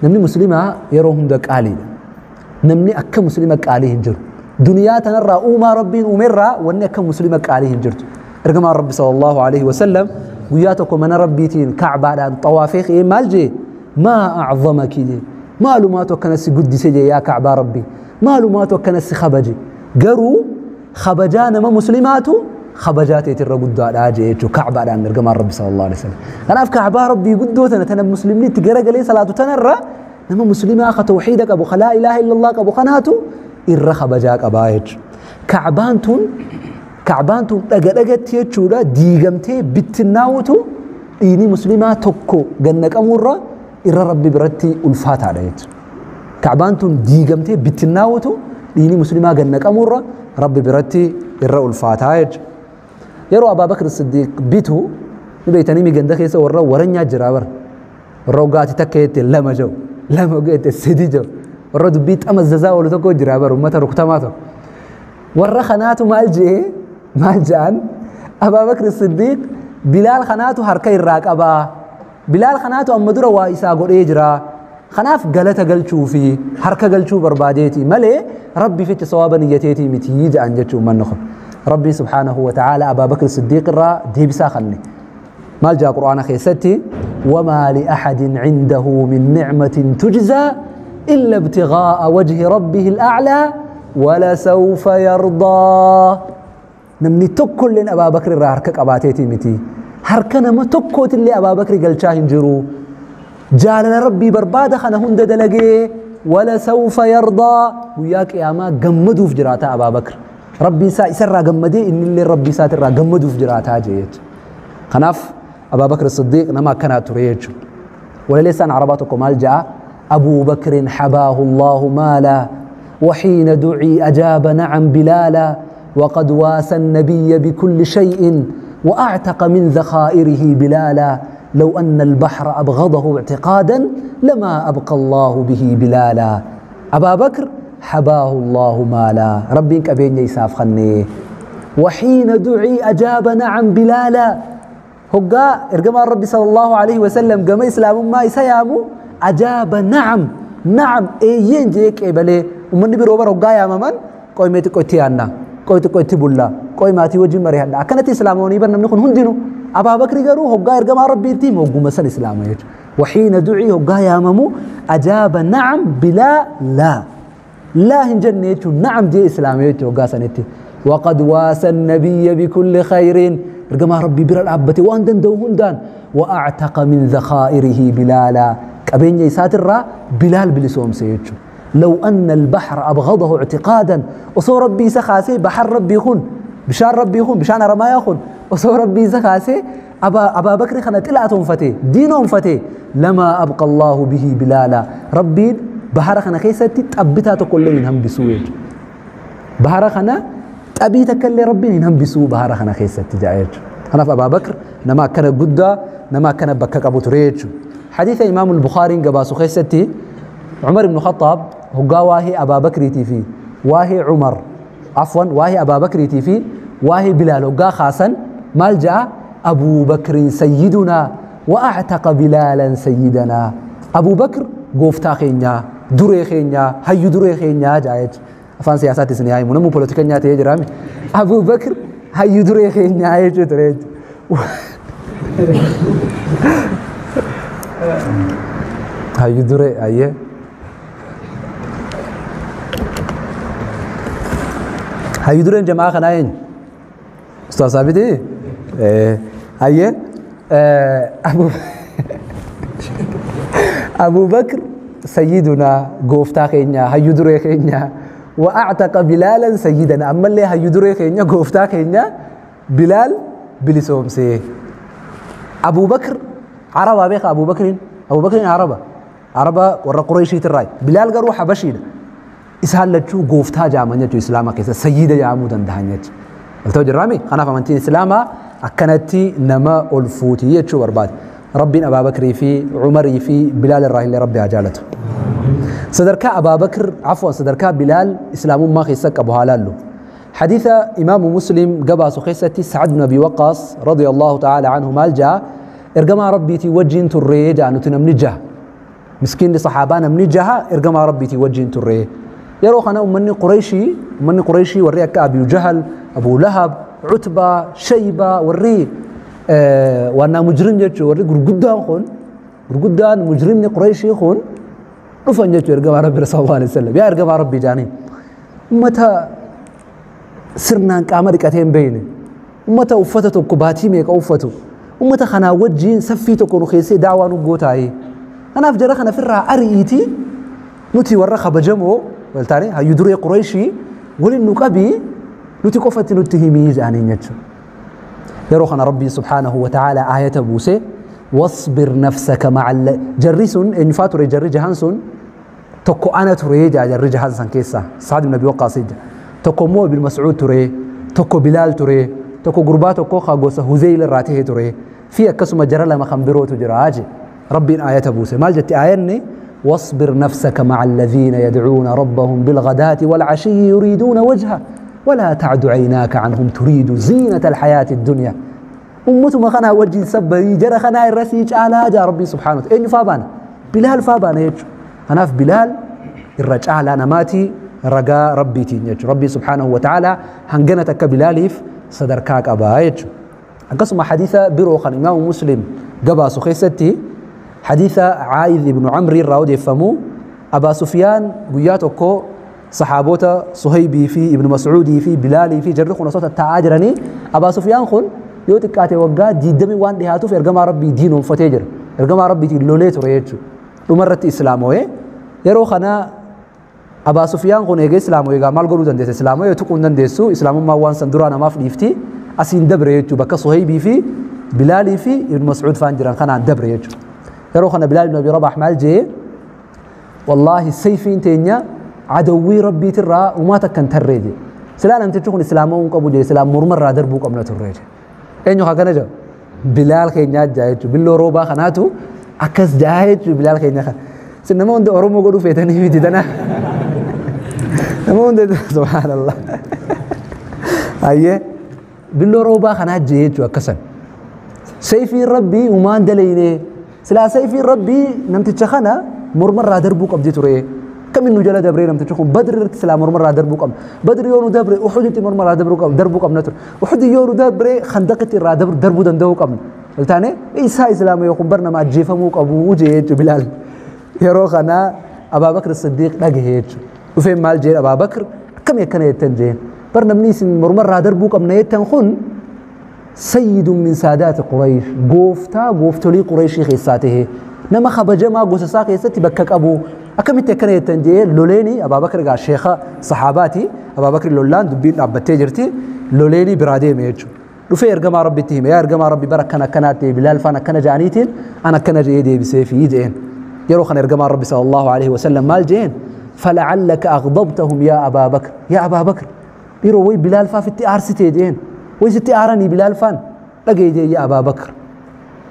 Namni muslimaa yeroo hunda qaaliidha. Namni akka muslima qaalii hin jiru. Duniyaa tanarraa uumaa rabbiin uumerraa wanni akka muslima qaalii hin jirtu. Ergamaan rabbi sallallahu alaihi wasallam guyyaa tokko mana rabbiitiin kacbaadhaan xawaafee ka'ee maal jee? Maa acdamaki jee. Maalumaatu akkana si guddise jee yaa kacbaa rabbii. Maalumaatu akkana si kabaje. Garuu kabajaa nama muslimaatu kabajaa teetirra guddaadhaa jee jechuudha kacbaadhaan ergamaan rabbi sallallahu alaihi wasallam. Kanaaf kacbaa rabbii guddoo tana tana muslimni itti garagalee salaatu tanarra nama muslimaa ka tawxiida qabu ka laa ilaaha illallah qabu kanaatu irra kabajaa qabaa jechuudha. Kacbaan tun dhaga dhagatti jechuudha diigamtee bittinnaa'utu dhiini muslimaa tokko gannaqamurra irra rabbi biratti ulfaataadha jechuudha. Kacbaan tun diigamtee bittinnaa'utu dhiini muslimaa gannaqamurra rabbi biratti irra ulfaataa jechuudha. Yeroo Abaa Bakr Siddiiq bitu ni beeytanii mi ganda keessa warra waranyaa jira bara. Warra hoggaati takka jette lama jiru lama hoggaa jette sadi jiru warra dubbii xamazzazaa oolu tokko jira bara uummata rukutamaa tokko. Warra kanaatu maal jee maal ja'an Abaa Bakr Siddiiq Bilaal kanaatu harka irraa qabaa. Bilaal kanaatu amma dura waa isaa godhee jira. Kanaaf galata galchuu fi harka galchuu barbaadeeti malee rabbi ficha sawaaba niyyateetii miti ja'an jechuun manni kun. Rabbi subhaanahu wa ta'ala Abaa Bakr Siddiiq irraa deebisaa kanne. Maal jaa Qur'aana keessatti wamaa li'ahadin cindahu min nicmatin tujzaa illa ibtighaa'a wajhi rabbihi al'aclaa walasawfa yardaa. Namni tokkolleen Abaa Bakr irraa harka qabaateetii miti. Harka nama tokkootillee Abaa Bakr galchaa hin jiru. Jaalala rabbii barbaada kana hunda dalagee walasawfa yardaa guyyaa qiyaamaa gammaduuf jiraata Abaa Bakr. Rabbi isaa isarraa gammadee innillee rabbii isaatirraa gammaduuf jiraataa jee jechuudha. Kanaaf Abaa Bakr Siddiiq nama akkanaa ture jechuudha. Walaleessaan Arabaa tokko maal ja'a? Abuu Bakrin habaahu Allahu maala وحين دعي أجاب نعم بلالا وقد واسى النبي بكل شيء وأعتق من ذخائره بلالا لو أن البحر أبغضه اعتقادا لما أبقى الله به بلالا. أبا بكر حباه الله مالا ربي أبين يساف خني وحين دعي أجاب نعم بلالا هقا إرقم الرب صلى الله عليه وسلم قام إسلام ما يسيامو أجاب نعم نعم إيين جيك إبلي ومن نبي روبر هقا يا ممن قوي ميتي قوي تيانا قوي تقوي تبولا قوي ماتي وجه مريحنا أكنت إسلاموني برنم نكون هندينو أبا بكر قالوا هقا إرقم الرب يتيم هقو مسل إسلامه وحين دعي هقا يا ممو أجاب نعم بلا لا لا هنجنيتو نعم دي إسلاميتو وقاسنتي وقد واسى النبي بكل خير رقم ربي بر العبة وأندن دوهندان وأعتق من ذخائره بلالا كبين يساتر بلال بلسوم سيتشو لو أن البحر أبغضه اعتقادا وصو ربي سخاسي بحر ربي يخون بشار ربي يخون بشان رما يخون وصو ربي سخاسي أبا بكر خنت إلاتهم فتي دينهم فتي لما أبقى الله به بلالا ربي bahara kana keessatti xabbitaa tokkollee hin hambisuu jechuudha. Bahara kana xabii takkallee rabbiin hin hambisuu bahara kana keessatti ja'a jechuudha. Kanaaf Abaa Bakr nama akkana guddaa nama akkana bakka qabu ture jechuudha. Hadiisa Imaam Bukhaariin gabaasu keessatti Umar ibn Khattaab hoggaa waa'ee Abaa Bakriitii fi waa'ee Umar afwan waa'ee Abaa Bakriitii fi waa'ee Bilaal hoggaa kaasan maal ja'a Abuu Bakrin sayyidunaa wa actaqa Bilaalan sayyidanaa. Abuu Bakr gooftaa keenyaa duree keenyaa hayyu duree keenyaa jaa jechuudha. Afaan siyaasaatti isin yaa'imu namni poolitikanyaa ta'ee jiraame. Abuu Bakr hayyu duree keenyaa jechuu ture jechuudha. Hayyu duree ayyee. Hayyu dureen jamaa kanaa eenyu? Ustaaz Saabitii? Ayyee. Abuu Bakr سيدنا غوفتا خينيا هيو دري خينيا وأعتق بلالا سيدنا أما اللي هيو دري خينيا غوفتا خينيا بلال بلسومسي أبو بكر عربة بيخ أبو بكر أبو بكر عربة عربة ورا قريشي الراي بلال قالوا حبشي إسهال لتشو غوفتا جامنيتو إسلاما كيسا سيدة جامودن دهانيت قلتو جرامي أنا فمنتين إسلاما أكنتي نما ألفوتي يتشو برباد ربي أبا بكر في عمر في بلال الراهل ربي عجالته صدرك أبا بكر عفوا صدرك بلال إسلام ما خيسك أبو هلالو حديث إمام مسلم قبا سخيستي سعد بن أبي وقاص رضي الله تعالى عنه مالجا إرجما ربي تي وجين تريجا نتنمنجا Miskiinni saxaabaa namni jaha ergamaa rabbiitii wajjin turre. Yeroo kana ummanni Qurayshii warri akka Abii Jahal, Abuu Lahab, Cutbaa, Shaybaa warri waannaa mujrim jechuun warri gurguddaan kun gurguddaan mujrimni Qurayshii kun dhufan jechuun ergamaa rabbii sallallahu alaihi wasallam. Yaa ergamaa rabbii jaaniin ummata sirnaan qaama dhiqatee hin beekne, ummata uffata tokko baatii meeqa uffatu, ummata kanaa wajjiin saffii tokko nu keessee daawaa nu gootaayee. Kanaaf jara kana ofirraa ari'iitii nuti warra kabajamoo waltaane hayyuu duree Qurayshii waliin nu qabii nuti qofatti nutti himii jedhaniin jechuudha. Yeroo kana Rabbiin subhaanahu wa ta'aala aayata buuse wasbir nafsaka ma'a jarri sun eenyufaa ture jarri jahan sun tokko ana ture jaa jarri jahan san keessaa Sa'ad ibn Abi Waqqaas jaa tokko immoo Ibn Mas'uud ture tokko Bilaal ture tokko gurbaa tokko ka gosa Huzeyl irraa ta'e ture fi akkasuma jara lama kan birootu jira je. ربي آية بوسة ما جت آية واصبر نفسك مع الذين يدعون ربهم بالغداة والعشي يريدون وجهه ولا تعد عيناك عنهم تريد زينة الحياة الدنيا. أمته ما خنا وجه سبري جرى خنا الرسيج على جا ربي سبحانه وتعالى. إن فابانا بلال فابانا يجو أنا في بلال الرجع على نماتي رجاء ربي تيجي ربي سبحانه وتعالى هنجنتك بلاليف صدركاك أبا يجو. قسم حديثة بروخا إمام مسلم قبا سخيستي حديث عايذ بن عمرو راودي فمو أبا سفيان قياتكو صحابوتا صهيبي في ابن مسعودي في بلالي في جرخ ونصوت التعاجرني أبا سفيان خن يوتك وقا دي دمي وان دي في إرقام ربي دينهم فتجر إرقام ربي دي لوليت ريتشو ومرت إسلامه يروخنا أبا سفيان خن إيجي إسلامه إيجا مال قولوا دندس إسلامه يتقون دندسو إسلامه ما وان سندرانا ما في نفتي أسين دبريتشو بكا صهيبي في بلالي في ابن مسعود فانجران خنا دبريتشو يروخنا بلال بن أبي رباح مال جي والله سيفين تينيا عدوي ربي ترى وما تكن تريدي سلام أنت تشوفون إسلامهم قبول جي سلام مرمر دربوك أمنا تريدي إنه هكذا جا بلال خينيا جايتو بلو روبا خناتو أكس جايتو بلال خينيا خن سنما عند أرومو قدو فيتني في تدنا نما عند سبحان الله أيه بلو روبا خنات جايتو أكسن سيفي ربي وما اندليني سلا سيفي ربي نمت تشخنا مرمر دربوك أبدي تري كم إنه جل دبري نمت تشخون بدر سلا مرمر دربوك أب بدر يونو دبري أحد مرمر دربوك أب دربوك أب نتر أحد يونو دبري خندقة الرا دبر دربو دندوك أب الثاني إيسا إسلام يقوم برنا مع جيفموك أبو وجهت بلال يروخ أنا أبا بكر الصديق نجهت وفين مال جيل أبا بكر كم يكن يتنجين برنا منيس مرمر دربوك أب نيتنخون سيد من سادات قريش قوفتا قوفتولي قريشي خيساته نما خبجما قوسسا خيستي بكك أبو أكم يتكن يتنجي لوليني أبا بكر قال شيخة صحاباتي أبا بكر لولان دبين أبتي جرتي لوليني برادي ميجو رفي إرقما ربي تهم يا إرقما ربي برك أنا كناتي بلال فأنا كنا جانيتين أنا كنا جيدي بسيفي يدين يروخن إرقما ربي صلى الله عليه وسلم مال جين فلعلك أغضبتهم يا أبا بكر يا أبا بكر يروي بلال فافتي أرستي دين ويستي أراني بلال فان لقيدي يا أبا بكر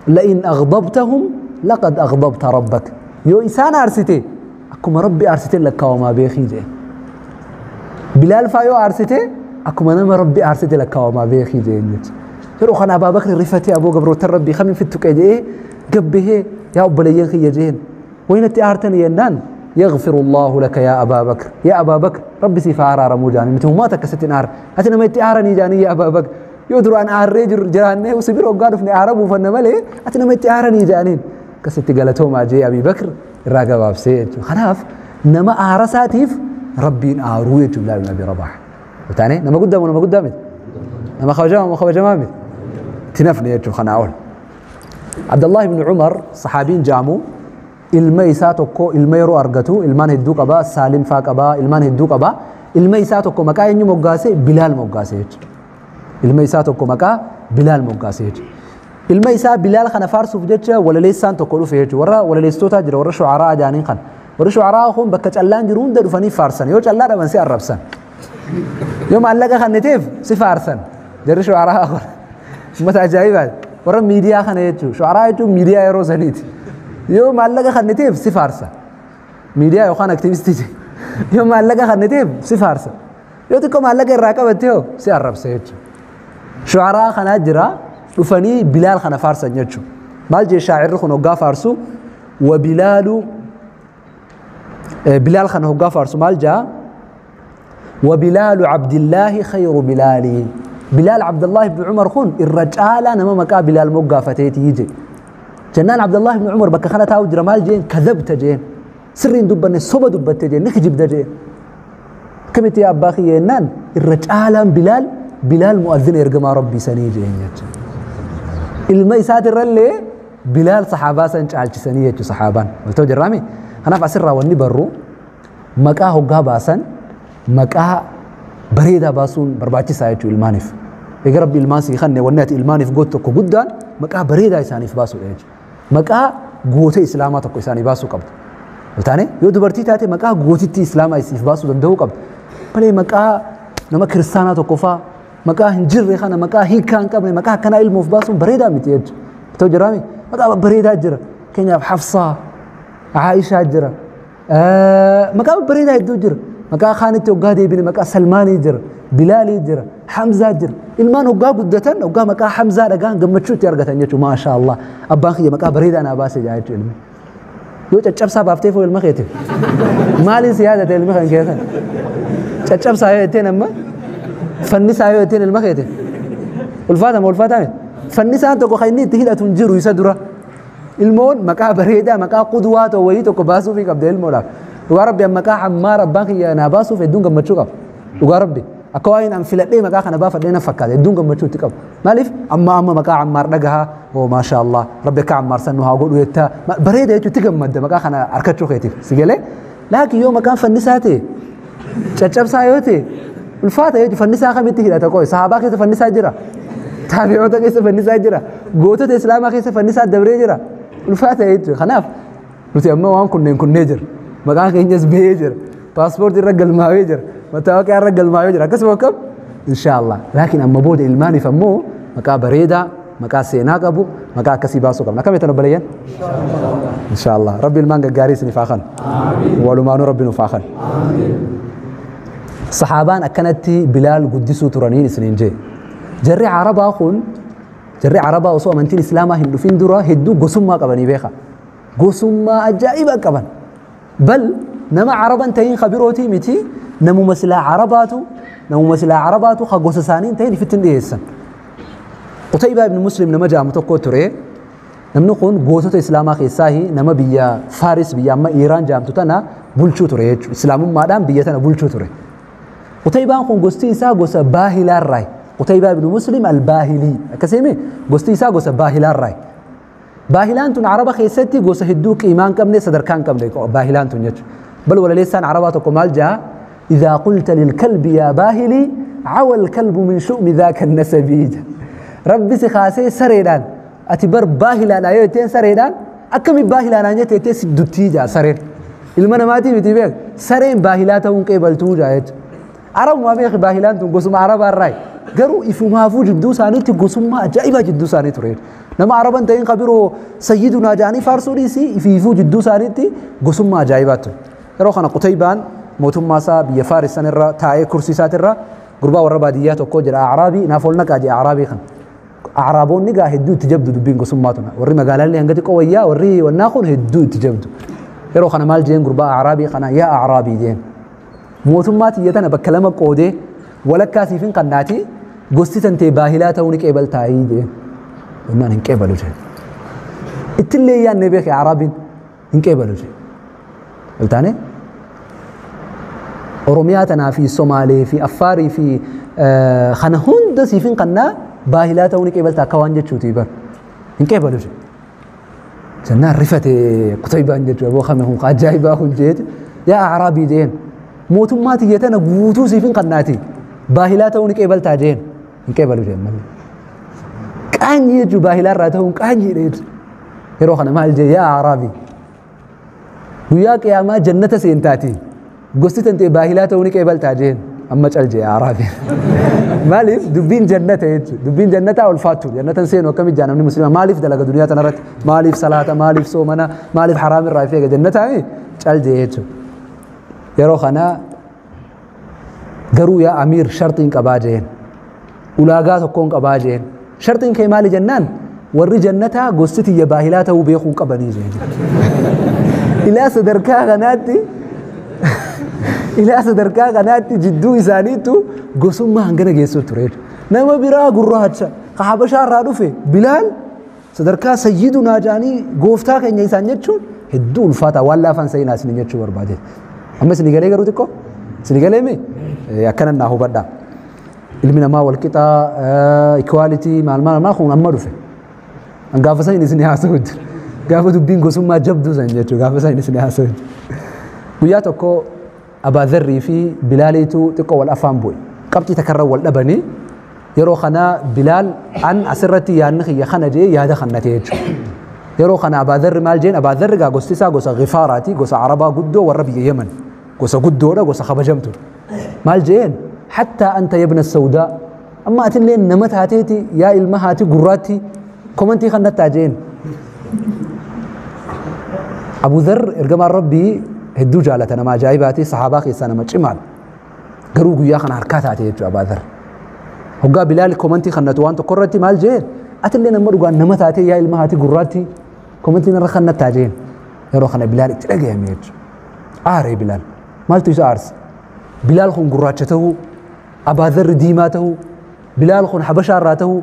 لئن أغضبتهم لقد أغضبت ربك يو إنسان أرستي أكما ربي أرستي لك وما بيخي جي بلال فا يو أرستي أكما نما ربي أرستي لك وما بيخي جي يروح أنا أبا بكر رفتي أبو قبرو تربي خمين في التكيدي قبه يا أبو ليين خي وين تأرتني ينان يغفر الله لك يا أبا بكر يا أبا بكر ربي سيفارا رموجاني متى ما تكست نار أتنا ما يتأرني جاني يا أبا بكر يدرو أن أرجع جراني وسبير وقارف في عرب وفنملي أتنا ما يتأرني جانين كست قالتهم أجي أبي بكر الراقب بسيت خلاف نما أعرساتيف ربي أرويت بلال بن أبي رباح وتاني نما قدام ونما قدامت نما خواجة وما خواجة ما بيت تنفني يجو خناول عبد الله بن عمر صحابين جامو ilma isaa tokko ilma yeroo argatu ilmaan hedduu qaba Saalim faa qaba ilmaan hedduu qaba ilma isaa tokko maqaa eenyu moggaase Bilaal moggaase jechuudha. Ilma isaa tokko maqaa Bilaal moggaase jechuudha. Ilma isaa Bilaal kana faarsuuf jecha walaleessaan tokko dhufe jechuudha. Warra walaleessitoota jira warra shucaraa jaaniin kana. Warri shucaraa kun bakka callaan jiru hunda dhufanii faarsan yoo callaa dhaban si arrabsan. Yoo maallaqa kenneteef si faarsan. Jarri shucaraa kun uummata ajaa'ibaati. Warra miidiyaa kana jechuudha. Shucaraa jechuun miidiyaa yeroo saniiti. Yoo maallaqa kenneteef si faarsa. Miidiyaa yookaan aktivistii yoo maallaqa kenneteef si faarsa. Yoo xiqqoo maallaqa irraa qabatte hoo si arrabsa jechuudha. Shucaraa kanaa jira dhufanii Bilaal kana faarsan jechuudha. Maal jee shaacirri kun hoggaa faarsu wabilaalu Bilaal kana hoggaa faarsu maal jaa? وبلال عبد الله خير بلالي. بلال عبد الله بن عمر خون الرجالة نما مكا بلال موقع فتيتي يجي. جنان عبد الله بن عمر بك خلتها وجرمال جين كذبت جين سرين دبن صوبة دبت جين نخجب دجين كمت يا أباخي ينان الرجالة بلال بلال مؤذن يرجم ربي سني جين الميسات الرلي بلال صحابة سنج سنية صحابان قلتوا جرامي أنا في أسرة وني برو مكاه جاباسن مكاه بريدة باسون بربعتي ساعة المانف يقرب المانسي خلني ونات المانف قلت قدان مكاه بريدة يساني في باسو إيج مكاه قوتي إسلاماتك يساني باسو قبض وثاني يو دبرتي تاتي مكاه قوتي إسلام يساني في باسو دندو قبض بلي مكاه نما كريستانا تكوفا مكاه هنجر خنا مكاه هي كان قبل مكاه كان علمه في باسو بريدة متيج تجرامي مكاه بريدة جرا كان حفصة عائشة جرا مكاه بريدة يدو مكا خانتي وقادي بني مكا سلماني جر بلالي جر حمزة جر المان وقا قدتن وقا مكا حمزة رقان قمتشو تيرقتن يتو ما شاء الله أباخي مكا بريد أنا باسي جايتو علمي يو تشبسا بافتيفو المخيتي مالي سيادة المخين كيسان تشبسا يتين أما فنسا يتين المخيتي والفاتة ما الفاتة فنسا أنتو خيني تهيدا تنجرو يسدرا المون مكا بريدة مكا قدوات وويتو كباسو في قبل المولاك dhugaa rabbi amma maqaa Ammaar abbaan kiyya naa baasuuf hedduun gammachuu qaba. Dhugaa rabbi akka waa'een an filadhee maqaa kana baafadhee na fakkaata hedduun gammachuu itti qaba. Maaliif amma amma maqaa Ammaar dhagahaa oo maasha Allah rabbi akka Ammaar san nu haa godhu jettaa bareeda jechuun itti gammadda maqaa kana harkachuu keetiif si galee laakiin yoo maqaan fannisaa ta'e caccabsaa yoo ta'e ulfaata jechuun fannisaa kamitti hidhata qoy sahaabaa keessa fannisaa jira taabi'oota keessa fannisaa jira gootota islaamaa keessa fannisaa dabree jira ulfaata jechuudha kanaaf nuti amma waan kunneen kunnee jira. Maqaan keenyas bahee jira paaspoortii irra galmaawee jira mataawaqiyaa irra galmaawee jira akkasuma akkam inshaallah laakiin amma booda ilmaaniif ammoo maqaa bareedaa maqaa seenaa qabu maqaa akkasii baasuu qabna akkam jettan obboleeyyan inshaallah rabbi ilmaan gaggaarii isiniif haa kennu walumaanuu rabbi nuuf haa kennu saxaabaan akkanatti Bilaal guddisuu turaniin isiniin jee jarri arabaa kun jarri arabaa osoo amantiin islaamaa hin dhufin dura hedduu gosummaa qabanii beeka gosummaa ajaa'ibaa qaban بل نما عربا تين خبروتي متي نمو مسلا عرباتو نمو مسلا عرباتو خقوس سانين تين فتن ديسن قتيبة بن مسلم نما جاء متوكو تري نمنقون قوتو إسلاما خيساهي نما بيا فارس بيا ما إيران جامتو تنا بولشو تري إسلام ما دام بيا تنا بولشو تري قتيبة قون قوستي إسا قوس باهلا الراي قتيبة بن مسلم الباهلي كسيمي قوستي إسا قوس باهلا الراي باهلان تون عربة خيستي قوس هدوك إيمان كمني صدر كان كمني باهلان تون يج بل ولا لسان عربة كمال جاء إذا قلت للكلب يا باهلي عوى الكلب من شؤم ذاك النسبي ربي سخاسي سريدان أتبر باهلان أيوتين سريدان أكمل باهلان أنيتي سدوتي جا سرين المنا ما تي بتبيك سرين باهلاتهم قبلتو جايت عرب ما بيخ باهلان تون قسم عرب الراي قروا إفما فوج جدو ساني تقسم ما أجائب جدو ساني تريد نما عربا تين خبروا سيدنا جاني فارسوليسي في فوج جدو ساني تي قسم ما أجائبات روخنا قتيبان موتم ماسا بيا فارس سنرا تاي كرسي ساترا قربا والرباديات وكوجر أعرابي نافولنا كاجي أعرابي خن أعرابون نجا هدو تجبدو دبين قسم ماتنا وري ما قال لي هنقتي قوية وري والناخون هدو تجبدو روخنا مال جين قربا أعرابي خنا يا أعرابي جين موتم ماتي يتنا بكلمك قودي ولا كاسفين قناتي قصتي تنتي باهلاته ونك قبل تايد قلنا ننقبلوا جه التلي يا النبي يا عربي ننقبلوا جه قلتاني أورومياتنا في الصومالي في أفاري في خنهون دسيفين قنا باهلاته ونك قبل تا كوان جتشوتي بر ننقبلوا جه جنا رفتي قتيبة جت أبو خمه قاجايبه جيت يا أعرابي دين موتم ماتي يتنا قوتو سيفين قناتي باهلاته ونك قبل تاجين نقبلوا جه مالي قاني يجو باهلا راتهم قاني ريد يروح أنا مال جي يا أعرابي وياك يا ما جنة سينتاتي قصتي أنت باهلاته ونك قبل تاجين أما تشال جي أعرابي مالف دبين جنة يجو دبين جنة أو الفاتو جنة سين وكم جانا من مسلمة مالف دلق دنيا تنرت مالف صلاة مالف صومنا مالف حرام الرافية جنة هاي تشال جي يجو يروح أنا garuu yaa amiir shartiin qabaa jeen ulaagaa tokkoon qabaa jeen shartiin kee maali jennaan warri jannataa gosti tiyya baahilaa ta'uu beekuu qabanii jeen ilaa sadarkaa kanaatti Ilaa sadarkaa kanaatti jidduu isaaniitu gosummaa hangana geessuu ture jechuudha. Nama biraa gurraacha ka Habashaa irraa dhufe Bilaal sadarkaa sayyidunaa jedhanii gooftaa keenya isaan jechuun hedduu ulfaataa waan laafaan sa'inaa isin jechuu barbaade. Amma isin galee garuu xiqqoo? Isin galee mee? Akkana naa hubadhaa. Ilmi namaa walqixaa equality maal maal maal kun amma dhufe. Gaafa san isin haasa'u jira. Gaafa dubbiin gosummaa jabduu san jechuudha. Gaafa san isin haasa'u jira. Guyyaa tokko Abaa Dharrii fi Bilaaliitu xiqqoo wal afaan bu'e. Qabxii takkarra wal dhabanii yeroo kana Bilaal an asirratti yaadni kiyya kana jee yaada kannate jechuudha. Yeroo kana Abaa Dharri maal jeen Abaa Dharri gaa gosti isaa gosa Gifaaraati gosa Arabaa guddoo warra biyya Yemen gosa guddoodha gosa kabajamtuudha. Maal jeen hattaa anta yabna sawdaa amma atillee nama taateeti yaa ilma haati gurraatti komantii kannattaa jeen. Abu Dharr ergamaan Rabbii hedduu jaalata nama ajaa'ibaati sahaabaa keessaa nama cimaadha. Garuu guyyaa kana harkaa taate jechuudha Abaa Dharr. Hoggaa Bilaal komantii kannatu waan tokko irratti maal jeen atillee nama dhugaan nama taatee yaa ilma haati gurraatti komantiin irra kannattaa jeen. Yeroo kana Bilaal itti dhagahame jechuudha. Aaree Bilaal. Maaltu isa aarse? Bilaal kun gurraacha ta'uu, Abaa Dharri diimaa ta'uu, Bilaal kun Habashaa irraa ta'uu.